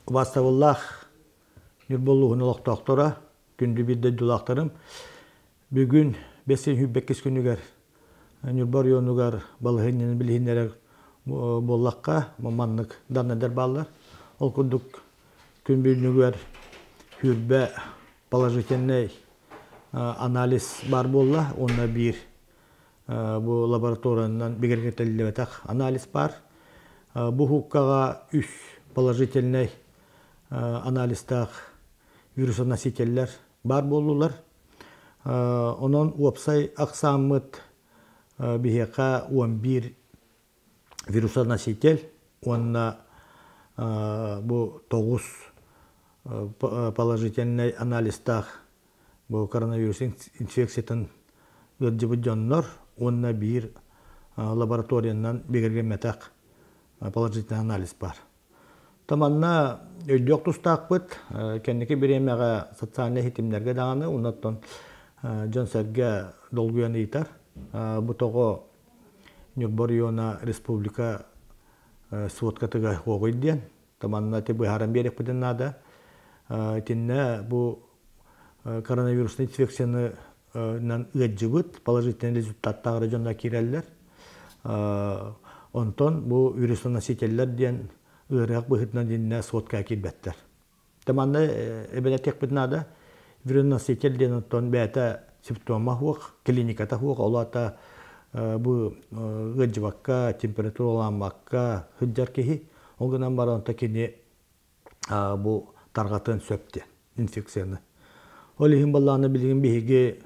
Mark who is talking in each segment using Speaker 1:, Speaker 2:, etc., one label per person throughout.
Speaker 1: Убаастабыллаах Ньурба улууһун олохтоохторо, күндү биир дойдулаахтарым, бүгүн бэс ыйын сүүрбэккис күнүгэр Ньурба оройуонугар балаһыанньаны билиһиннэрэр буоллахха, маннык даннайдар бааллар. Ол курдук күн бүгүнүгэр сүүрбэ положительнай анализ баар буолла уонна биир бу лабораториянан бигэргэтиллибэтэх анализ баар. Бу уһуккаҕа үс положительнай анализтаах вирусоносителлэр баар буоллулар. Онон уопсай ахсааммыт биһиэхэ 11 вирусоноситель уонна бу тоҕус положительнай анализтаах бу коронавирус инфекциятын ыалдьыбыт дьоннор уонна биир лабораториянан бигэргэммэтэх положительный анализ баар. Таманна өйдүөх тустаахпыт, кэнники бириэмэҕэ социальнай ситимнэргэ даҕаны, оннуттан дьон-сэргэ долгуйан ыйытар. Бу тоҕо Ньурба оройуона республика сводкатыгар уоҕуй диэн. Таманна ити быһааран биэриэхпитин наада. Итиннэ бу коронавирусный инфекцияны ыалдьыбыт положительный результаттаах эрэ дьонно киирэллэр. Онтон бу вирусоносителлэр диэн ыарыһах быһыытынан диннэ сводкаҕа киирбэттэр. Тэ манна эбэлэтиэхпит наада. Вирусоноситель диэн оттон бэйэтэ симптома суох, клиниката суох, ол аата бу ыалдьыбакка, температураламмакка сылдьар киһи. Ол гынан баран онто кини бу тарҕатыан сөп диэн инфекцияны. Ол иһин баллааны билигин биһиги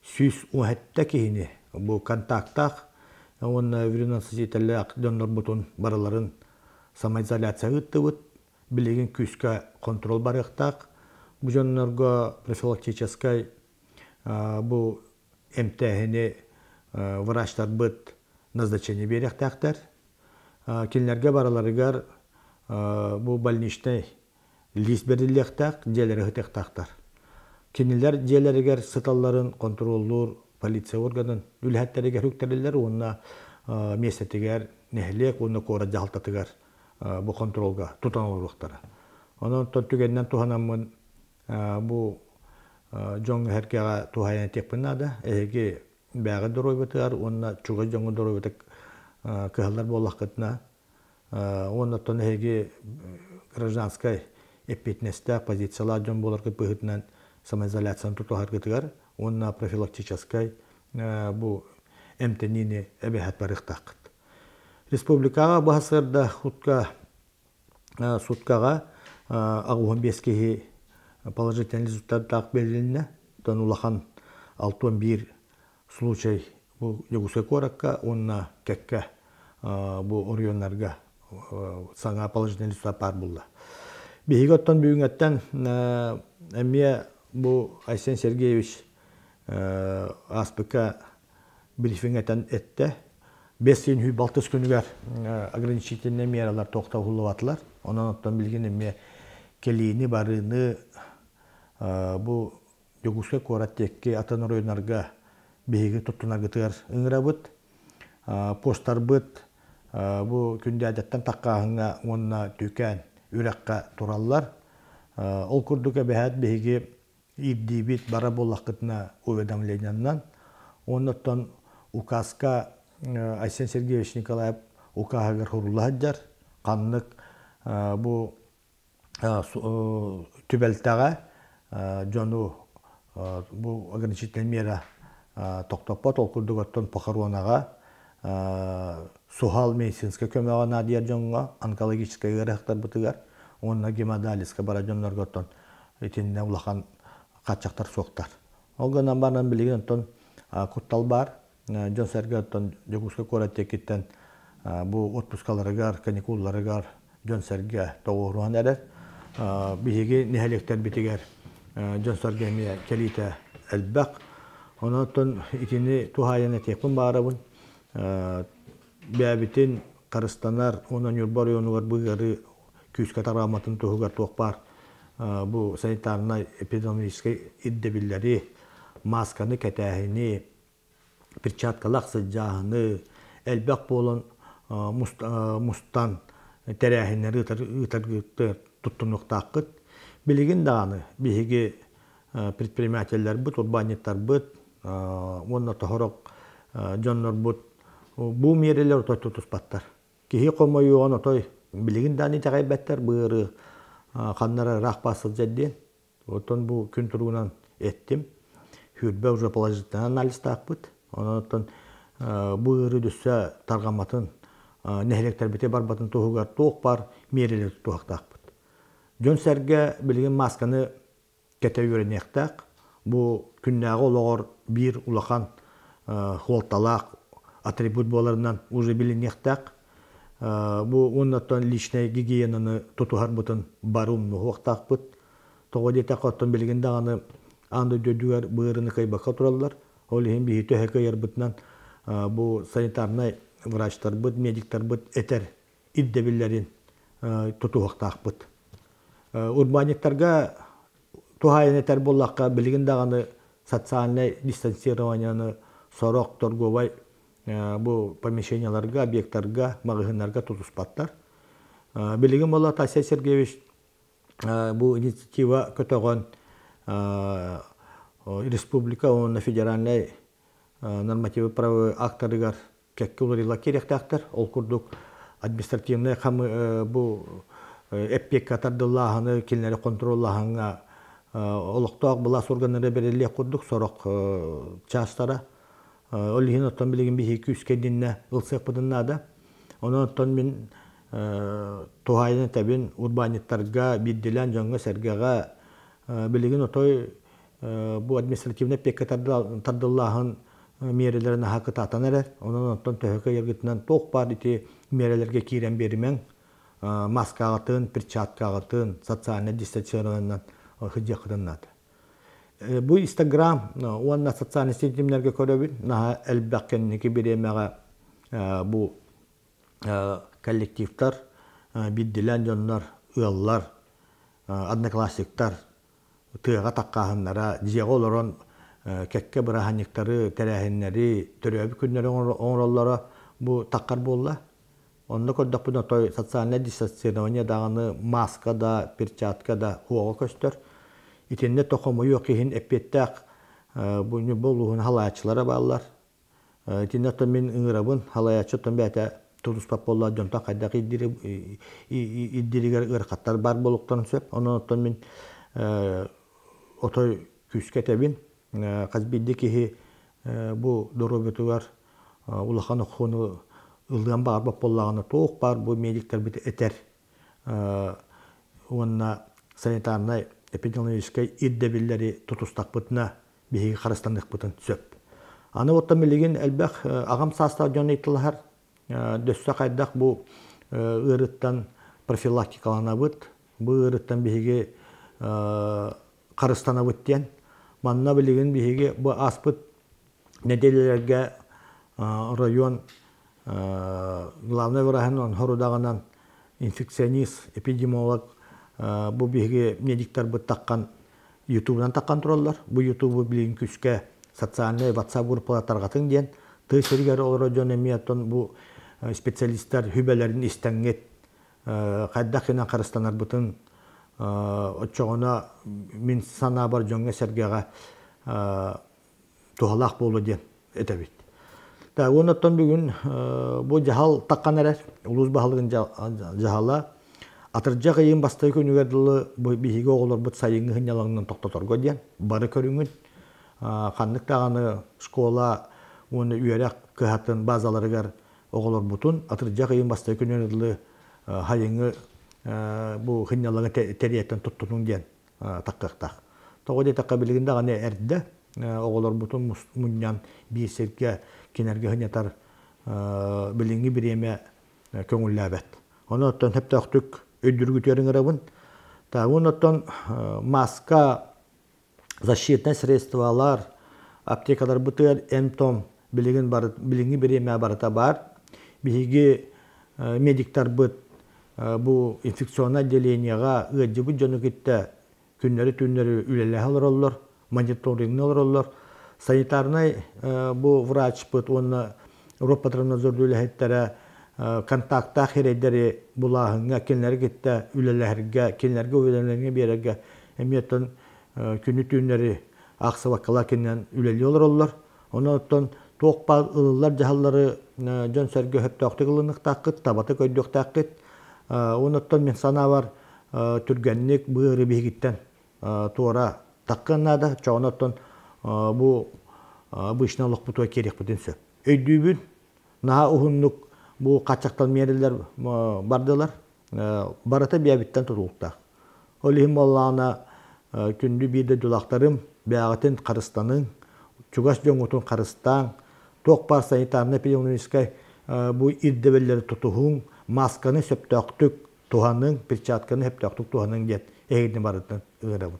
Speaker 1: 117 киһини бу контактаах уонна вирусоносителлээх дьоннорбутун барыларын самоизоляция ыыттыбыт. Билигин күүскэ контрол барыахтаах. Бу дьоннорго профилактическай бу эмтээһини врачтарбыт назначение биэриэхтээхтэр. Кинилэргэ барыларыгар бу больничнай лист бэриллиэхтээх, дьиэлэри ыһытыахтаахтар. Кинилэр дьиэлэригэр сыталларын хонтуруоллуур полиция органын үлэһиттэригэр үктэриллэр уонна миэстэтигэр нэһилиэк уонна куорат дьаһалтатыгар бу хонтуруолга тутан олоруохтара. Онон түгэнинэн туһанаммын бу дьоҥҥо сэргэҕэ туһайан этиэхпин наада. Эһиги бэйэҕит доруобуйатыгар уонна чугас дьоҥҥо доруобуйата кыһаллар буоллаххытына уонна оттон эһиги гражданскай эппиэтинэстээх позициялаах дьон буоларгыт быһыытынан самоизоляцияны тутуһаргытыгар уонна профилактическай бу эмтэниини эбэһээт барыахтааххыт. Республикаҕа бу сарсыарда утка суткаҕа 85 киһи положительный результаттаах бэрилиннэ. Оттон улахан 61 случай бу Дьокуускай куоракка уонна кэккэ бу оройуоннарга саҥа положительный результат баар буолла. Биһиги оттон бүгүҥҥэттэн эмиэ бу Айсен Сергеевич ааспыкка брифинг этэн эттэ. Бэс ыйын алтыс күнүгэр ограничительнай мералар тохтоһуллубатылар. Онон оттон билигин эмиэ кэлиини, барыыны бу Дьокуускай куорат диэки атын оройуоннарга биһиги туттунаргытыгар ыҥырабыт. Постарбыт бу Күндээдэттэн Таккааһыҥҥа уонна Түүкээн үрэххэ тураллар. Ол курдук эбэһээт биһиги ирдиибит бара буоллаххытына уведомлениянан уонна оттон указка Айсен Сергеевич Николаев укааһыгар сурулла сылдьар ханнык бу түбэлтэҕэ дьону бу ограничительная мера тохтоппот ол курдук оттон похоронаҕа суһал медицинскэй көмөҕө наадыйар дьоҥҥо онкологическай ыарыһахтарбытыгар уонна гемодиализка барар дьоннорго оттон итиннэ улахан хааччахтар суохтар. Ол гынан баран билигин оттон куттал баар. Дьон-сэргэ оттон Дьокуускай куорат диэкиттэн бу отпускаларыгар, каникулларыгар дьон-сэргэ тоҕуоруһан эрэр. Биһиги нэһилиэктэрбитигэр дьон-сэргэ эмиэ кэлиитэ элбэх. Онон оттон итини туһаайан этиэхпин баарабын. Бэйэбитин харыстанар уонна Ньурба оройуонугар бу ыарыы күүскэ тарҕамматын туһугар туох баар бу санитарнай эпидемиологическай ирдэбиллэри, маасканы кэтээһини, перчаткалаах сылдьааһыны, элбэх буолан мустан тэрээһиннэри ыытар ыытаргыт туттунуохтааххыт. Билигин даҕаны биһиги предпринимателлэрбит, урбаанньыттарбыт уонна тоһорох дьоннорбут бу миэрэлэр отой тутуспаттар. Киһи хомойуоҕун отой билигин даҕаны итэҕэйбэттэр бу ыарыы ханна эрэ ыраах баар сылдьар диэн. Оттон бу күн туругунан эттим. Сүүрбэ уже положительный анализтаахпыт. Онон бу ыарыы өссө тарҕамматын, нэһилиэктэрбитигэр барбатын туһугар туох баар миэрэлэри тутуһуохтаахпыт. Дьон-сэргэ билигин маасканы кэтэ үөрэниэхтээх. Бу күннээҕи олоҕор биир улахан суолталаах атрибут буоларынан уже билиниэхтээх. Бу уонна личнэй гигиенаны тутуһарбытын бары умнуһуохтаахпыт. Тоҕо диэтэххэ, оттон билигин даҕаны аан дойду үрдүгэр быарыны кыайбакка тураллар. Ол иһин биһи төһө кыайарбытынан бу санитарнай врачтарбыт, медиктарбыт этэр ирдэбиллэрин тутуһуохтаахпыт. Урбаанньыктарга туһаайан этэр буоллахха, билигин даҕаны социальнай дистанцированиены сорох торговай бу помещениеларга, объектарга, маҕаһыыннарга тутуспаттар. Билигин буолла Тася Сергеевич бу инициатива көтөҕөн республика уонна федеральнай нормативы правовой актарыгар кэккэ уларыйыылар киириэхтээхтэр. Ол курдук административнай бу эппиэккэ тардыллааһыны кинилэри хонтуруоллааһыҥҥа олохтоох былаас органнара бэриллиэх курдук сорох чаастара. Ол иһин оттон билигин биһиги күүскэ диннэ ылсыахпытын наада. Онон оттон мин туһаайан этэбин урбаанньыттарга, биирдилээн дьоҥҥо-сэргэҕэ билигин отой бу административнай эппиэккэ тардыллааһын миэрэлэрин аһа кытаатан эрэр. Онон оттон төһө кыайаргытынан туох баар ити миэрэлэргэ киирэн биэримэҥ. Маскаҕытын, перчаткаҕытын, социальнай дистанционнан сылдьыаххытын наада. Бу Инстаграм уонна социальнай ситимнэргэ көрөбүн. Наһаа элбэх кэнники бириэмэҕэ бу коллективтар, биирдилээн дьоннор, ыаллар, одноклассниктар тыаҕа таккааһыннара, дьиэҕэ олорон кэккэ бырааһынньыктары, тэрээһиннэри, төрөөбүт күннэри оҥороллоро бу таккар буолла. Онно көрдөхпүнэ отой социальное дистанцирование даҕаны маска да, перчатка да суоҕа көстөр. Итиннэ то хомойуох иһин эппиэттээх бу Ньурба улууһун халааччылара бааллар. Итиннэ оттон мин ыҥырабын, халайааччы оттон бэйэтэ тутуспат буолла дьонтон хайдах ирдииригэр ыарахаттар баар буолуохтарын сөп. Онон оттон мин отой күүскэ этэбин. Хас биирдии киһи бу доруобуйатыгар улахан охсууну ылыан баҕарбат буоллаҕына туох баар бу медиктэрбит этэр уонна санитарнай эпидемиологическай ирдэбиллэри тутустахпытына биһиги харыстаныахпытын сөп. Аны оттон билигин элбэх аҕам саастаах дьон ыйыталаһар дөссө хайдах бу ыарыттан профилактикаланабыт, бу ыарыттан биһиги харыстанабыт диэн. Манна билигин биһиги бу ааспыт нэдиэлэлэргэ район главнай враһын хорудаҕынан инфекционист, эпидемиолог бу биһиги медиктарбыт таххан Ютубунан таххан тураллар. Бу Ютубу билигин күүскэ социальнай WhatsApp группалар тарҕатыҥ диэн тыа сиригэр олорор дьон эмиэ оттон бу специалистар сүбэлэрин истэҥҥит хайдах гынан харыстанарбытын оччоҕуна мин санаабар дьоҥҥо-сэргэҕэ туһалаах буолуо диэн этэбит. Так, уонна оттон бүгүн бу дьаһал таххан эрэр, улуус баһылыгын дьаһала атырдьах ыйын бастакы күнүгэр дылы биһиги оҕолорбут сайыҥҥы сынньалаҥынан тохтоторго диэн бары көрүҥүн ханнык даҕаны школа уонна үөрэх кыһатын базаларыгар оҕолорбутун атырдьах ыйын бастакы күнүгэр дылы сайыҥҥы бу сынньалаҥы тэрийэттэн туттунуҥ диэн таххыахтаах. Тоҕо диэтэххэ билигин даҕаны эрдэ оҕолорбутун мунньан биир сиргэ кинилэргэ сынньатар билиҥҥи бириэмэ көҥүллээбэт. Ону оттон сөптөөхтүк өйдүүргүтүгэр ыҥырабын. Уонна оттон маска, защитнай средстволар, аптекаларбытыгар эм-том билигин билиҥҥи бириэмэ барыта баар. Биһиги медиктарбыт бу инфекционнай отделениеҕа ыалдьыбыт дьону кытта күннэри-түүннэри үлэлэһэ олороллор, мониториҥҥа олороллор. Санитарнай бу врачпыт уонна Европатранадзор үлэһиттэрэ Контактаах сирэйдэри булааһыҥҥа, кинилэри кытта үлэлэһэргэ, кинилэргэ уведомление биэрэргэ эмиэ оттон күнү-түүннэри аахсыбаккалар кининэн үлэлии олороллор. Онон оттон туох баар ылыллар дьаһаллары дьон-сэргэ сөптөөхтүк ылыныахтааххыт, табатык өйдүөхтээххит. Уонна оттон мин санаабар түргэнник быары биһигиттэн туора таххыан наада. Чоҕун оттон бу обычно олохпутугар киириэхпитин сөп. Өйдүүбүн, наһаа уһуннук бу хаччахтан миэрэлэр бардылар. Барыта бэйэбиттэн тутулуктаах. Ол иһин буоллаҕына күндү биир дойдулаахтарым бэйэҕитин харыстаныҥ, чугас дьоҥҥутун харыстааҥ, туох баар санитарнай-эпидемиологическай бу ирдэбиллэри тутуһуҥ, масканы сөптөөхтүк туһаныҥ, перчатканы сөптөөхтүк туһаныҥ диэн эһигини барытын ыҥырабын.